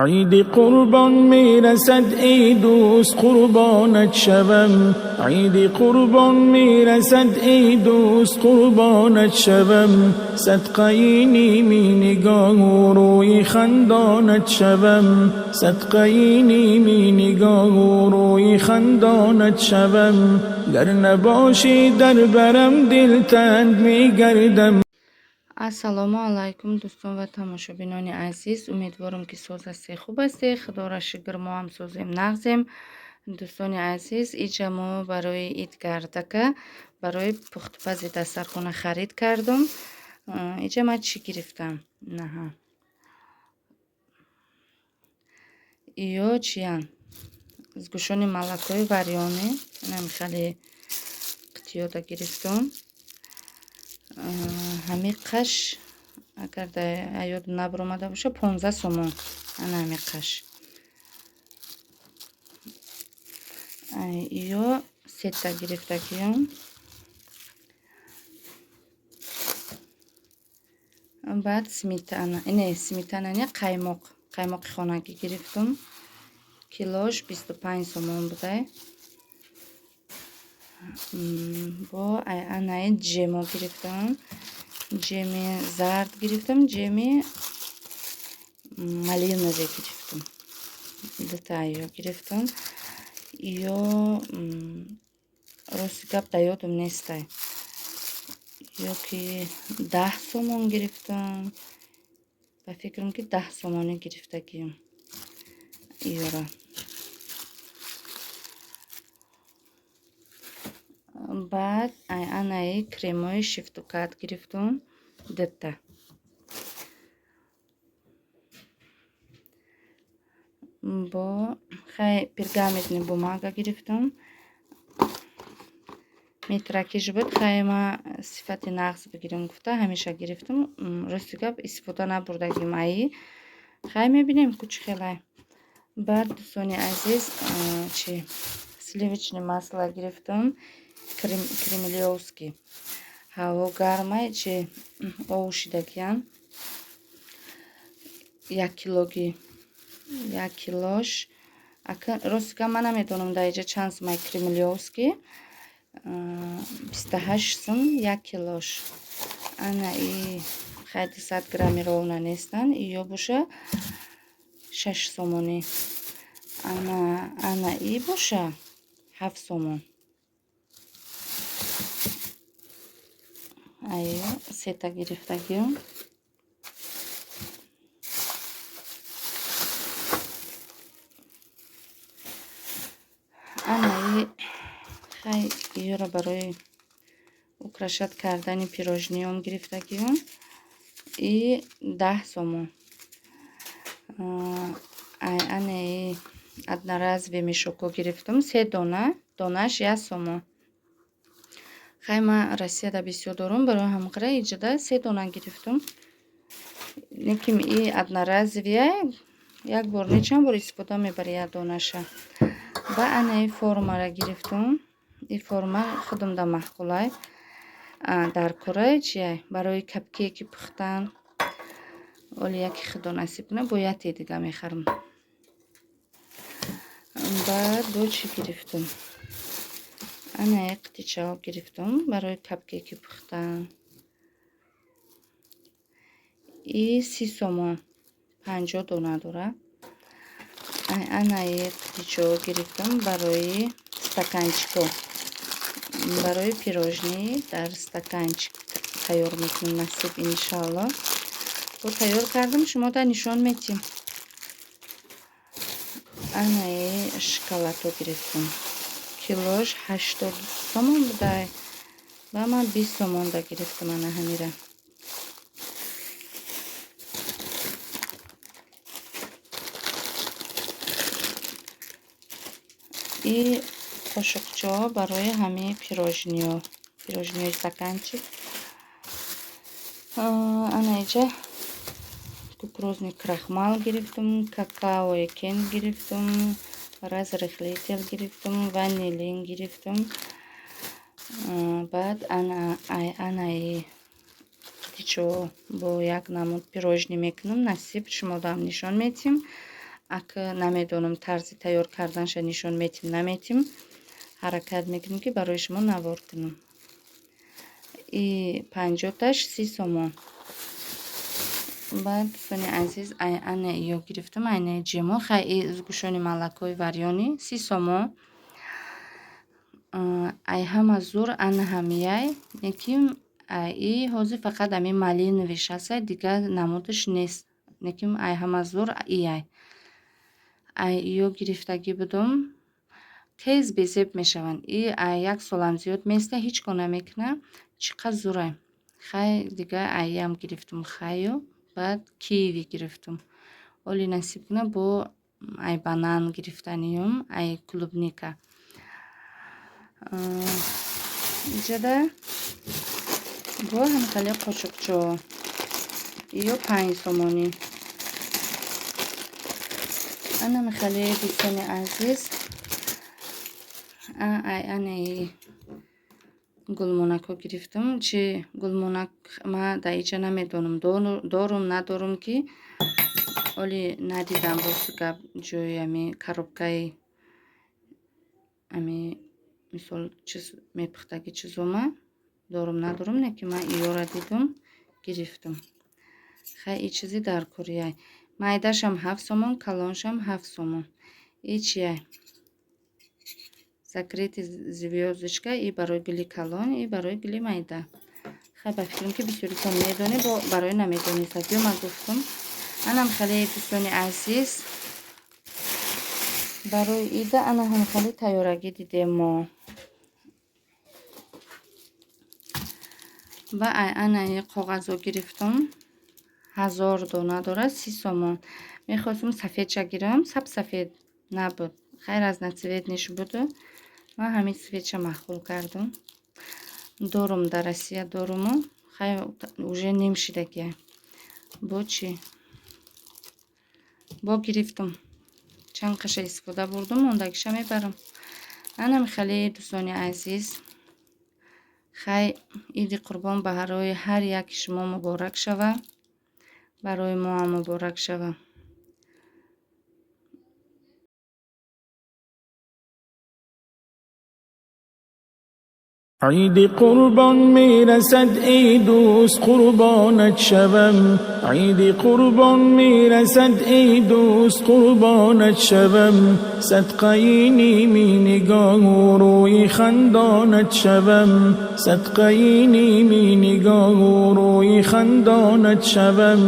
Иди Қурбон мерасад, эй дӯст, қурбонат шавам. Иди Қурбон мерасад, эй дӯст, қурбонат шавам. Садқаи ними нигоҳу рӯи хандонат шавам. Садқаи ними нигоҳу рӯи хандонат шавам. Гар набошӣ дар барам, дилтанг мегардам. Ассалому алайкум, дӯстон ва тамошобинони азиз. Умедворам, ки соз ҳастед, хуб ҳастед. Худоро шукр, мо ҳам созем, нағзем. Дӯстони азиз, иҷа мо барои идгардака, барои пухтупази дастархона харид кардум. Иҷа ман чӣ гирифтам? Наҳа, ё чиян? Сгущённый молокои варёный, инам хеле қитиёда гирифтум. Ҳами қаш, агар ёдам набаромада боша, 15 сомон. Ана ҳами қаш. Ё сета гирифтагиём. Баъд сметана, не, сметана не, қаймоқ, қаймоқи хонагӣ гирифтум. Килош 25 сомон будай. Бо анаи ҷемо гирифтам. Ҷеми зард гирифтам, ҷеми малиновый гирифтам. Дута ё гирифтам. Ё рости гап, да ёдам нестай. Ё ки 10 сомон гирифтам. Ба фикрам, ки 10 сомонӣ гирифтагием иёра. Баъд анаи кремои Шифтукат гирифтум, дута. Бо хай пергаментный бумага гирифтум. Метракиш буд, хай ма сифати нағз бигирем гуфта, ҳамеша гирифтум. Рости гап, истифода набурдагим аи. Хай мебинем, ку чӣ хелай. Баъд, дӯстони азиз, чи сливочный масло гирифтум, кремлёвский. Ҳаво гармай, чи овушидагиян. Як килоги, як килош. Рости гап, ман намедонам, дар иҷа чанд сумай кремлёвский. 28 сум як килош. Ана и хай 200 грамми ровно нестанд. Ё боша 6 сомонӣ. Ана и боша 7 сомон. Айё сета гирифтагиём. Анаи хай иёро барои украшать кардани пирожниём гирифтагиём. И 10 сомон. Анаи одноразовый мешокҳо гирифтум, се дона, донааш 1 сомон. Хай ман Россияда бисёр дорум, барои ҳамқара иҷода се дона гирифтум. Лекин и одноразовый як бор не, чанд бор истифода мебари як донаша. Ба анаи формара гирифтум. И форма худамда маъқулай. Дар кораи чия, барои капкейки пухтан. Оли яке худо насиб кунад, бо яте дига мехарам. Баъд бо чӣ гирифтум? Ана як қитичаҳо гирифтум барои капкейки пухтан. И 30 сомон, 50 дона дорад. Анаи қитичаҳо гирифтум барои стаканчикҳо. Барои пирожни дар стаканчик тайёр мекунем, насиб, иншоалло. Бо тайёр кардам, шумода нишон медиҳем. Анаи шоколадҳо гирифтум. Килош 80 сомон будай. Ва ман 20 сомонда гирифтам ана ҳамира. И қошуқчаҳо барои ҳамаи пирожниҳо. Пирожниҳои стаканчик. Ана иҷа кукурузный крахмал гирифтум, какаои Кент гирифтум, разрыхлитель гирифтум, ванилин гирифтум. Баъд анаи қитичо бо як намуд пирожни мекунам, насиб, шумодам нишон медиҳем. Ака намедонам, тарзи тайёр карданша нишон метим, наметим. Ҳаракат мекунем, ки барои шумо навор кунам. И 50-таш 30 сомон. Баъд, дӯстони азиз, ана ё гирифтам, айнаи ҷемо. Хай, и сгущённый молоко и варёный 30 сомон. Ай ҳама зур ана ҳамияй, лекин и ҳозир фақат ами малиновый ш ҳастай, дигар намудаш нест. Лекин ай ҳама зур ияй. Ай иё гирифтагӣ будум, тез безеб мешаванд. И ай як солам зиёд места, ҳеҷ кор намекунад. Чӣ қадр зурай. Хай, дигар айям гирифтум, хаю. Баъд киви гирифтум. Оли насиб кунад, бо ай банан гирифтаниюм, ай клубника. Иҷода бо ҳамихеле қошуқчо, ё 5 сомонӣ. Ана михеле, дӯстони азиз, ай анаи гулмонакҳо гирифтам. Чи гулмонак ма дар иҷа намедонам, дорум, надорум, ки оли надидам. Рости гап, ҷои ами коробка и ами мисол чиз мепухтаги чизома дорум, надорум, не ки ман иёра дидум, гирифтам. Хай, и чизи дар корияй. Майдашам 7 сомон, калоншам 7 сомон. И чияй? Закрытый звёздочка, и барои гули калон, и барои гули майда. Хай, ба фикрам, ки бисёритон медонед, бо барои намедонистагиё ман гуфтам. Анам хеле, дӯстони азиз, барои ида ана ҳам хеле тайёрагӣ дидем мо. Ва анаи коғазо гирифтам, 1000 дона дорад, 30 сомон. Мехостам сафедша гирам, саб сафед набуд. Хайр, разноцветный ш буду, ман ҳамин цвет ша маъқул кардам. Дорум, дар Россия доруму, хай, уже ним шидагия. Бо чӣ бо гирифтам, чанд қаша истифода бурдум, мондагиша мебарам. Анам хеле, дӯстони азиз. Хай, иди қурбон барои ҳар яки шумо муборак шава, барои моам муборак шава. عید قربان میرسد ای دوست، قربانت شوم. عید قربان میرسد ای دوست، قربانت شوم. صدقه نیمی نگاه و روی خندانت شوم. صدقه نیمی نگاه و روی خندانت شوم.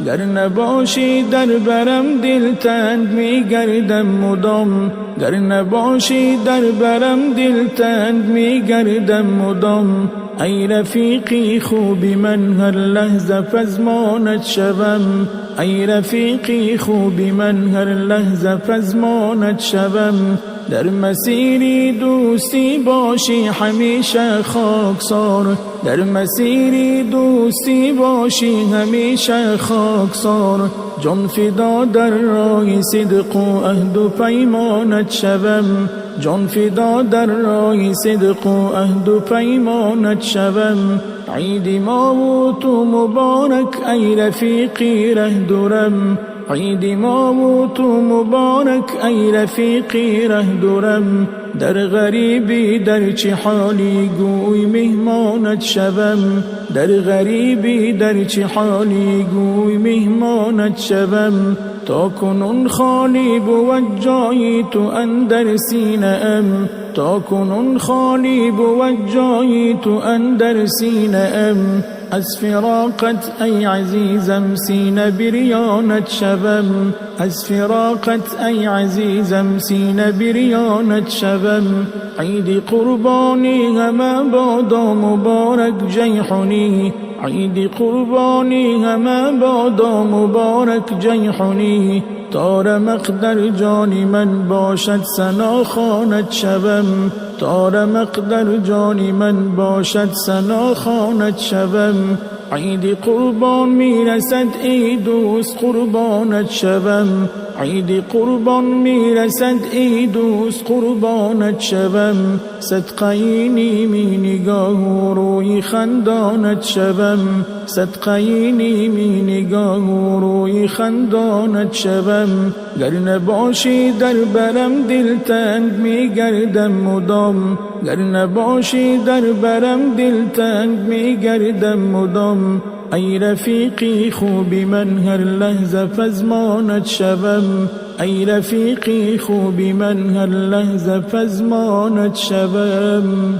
گر نباشی در برم دلتنگ میگردم مدام. گر نباشی در برم دلتنگ میگردم مدام. ای رفیقی خوب من، هر لحظه پزمانت شوم. ای رفیقی خوب من، هر لحظه پزمانت شوم. در مسیری دوستی باشی همیشه خاکسار. در مسیری دوستی باشی همیشه خاکسار. جان فدا در راه صدق و عهد و پیمانت شوم. جان فدا در راه صدق و عهد و پیمانت شوم. عید ما و تو مبارک ای رفیقی ره دورم. عید ما و تو مبارک ای رفیقی ره دورم. در غریبی در چه حالی گوی مهمانت شوم. در غریبی در چه حالی گوی مهمانت شوم. تا کنون خالی بود جای تو اندر سینه ام. تا کنون خالی بود جای تو اندر سینه ام. از فراقت ای عزیزم سینه بریانت شوم. از فراقت ای عزیزم سینه بریانت شوم. عید قربانی همه بادا مبارک جیحونی. عید قربانی همه بادا مبارک جیحونی. تا رمق در جان من باشد ثنا خوانت شوم. تا رمق در جان من باشد ثنا خوانت شوم. عید قربان میرسد ای دوست، قربانت شوم. عید قربان میرسد ای دوست قربانت شوم، صدقه نیمی نگاه و روی خندانت شوم، صدقه نیمی نگاه و روی خندانت شوم. گر نباشی در برم دلتنگ میگردم مدام، گر نباشی در برم دلتنگ میگردم مدام. ای رفیقی خوب من هر لحظه فزمانت شوم، ای رفیقی خوب من هر لحظه فزمانت شوم.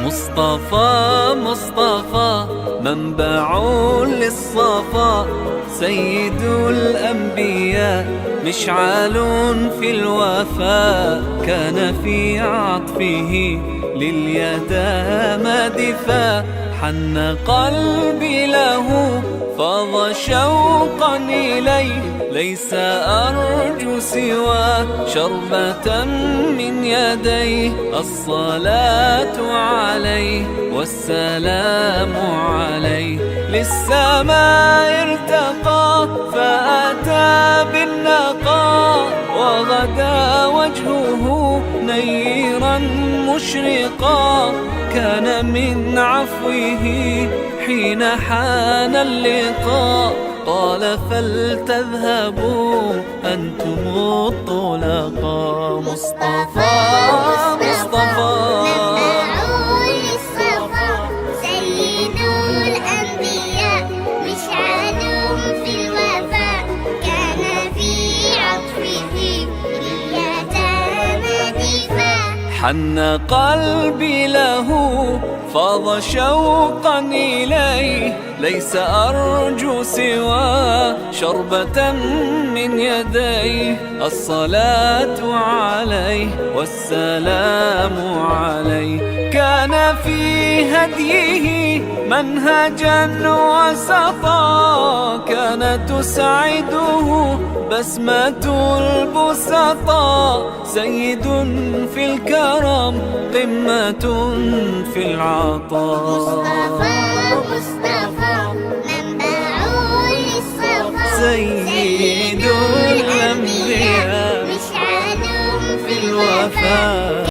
مصطفى مصطفى منبع للصفا، سيد الأنبياء مشعل في الوفاء، كان في عطفه لليتامى دفاع، حن قلبي له فاض شوقا إليه، ليس أرجو سوى شربة من يديه، الصلاة عليه والسلام عليه، للسماء ارتقى فأتى بالنقى، وغدا وجهه نيرا مشرقا، كان من عفوه حين حان اللقاء، قال فلتذهبوا أنتم الطلقاء. مصطفى مصطفى منبع للصفا، سيد الأنبياء مشعل في الوفاء، كان في عطفه لليتامى دفاع، حن قلبي له فاض شوقا إليه، ليس أرجو سوى شربة من يديه، الصلاة عليه والسلام عليه، كان في هديه منهجا وسطا، كان تسعده بسمة البسطاء، سيد في الكرم قمة في العطاء. مصطفى.